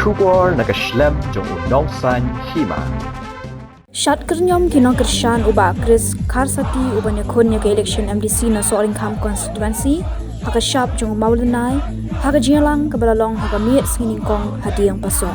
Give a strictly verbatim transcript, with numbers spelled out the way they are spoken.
Khubor na ka shlem jong u Nongsaiñ Hima. Shat kyrñiom ki nongkyrshan u Bah Chris Kharsati uban ïakhun ïa ka election M D C na Sohryngkham constituency ha ka shap jong u Mawlynnai ha ka jingïalang kaba la long ha ka miet sngi nyngkong ha Diengpasoh.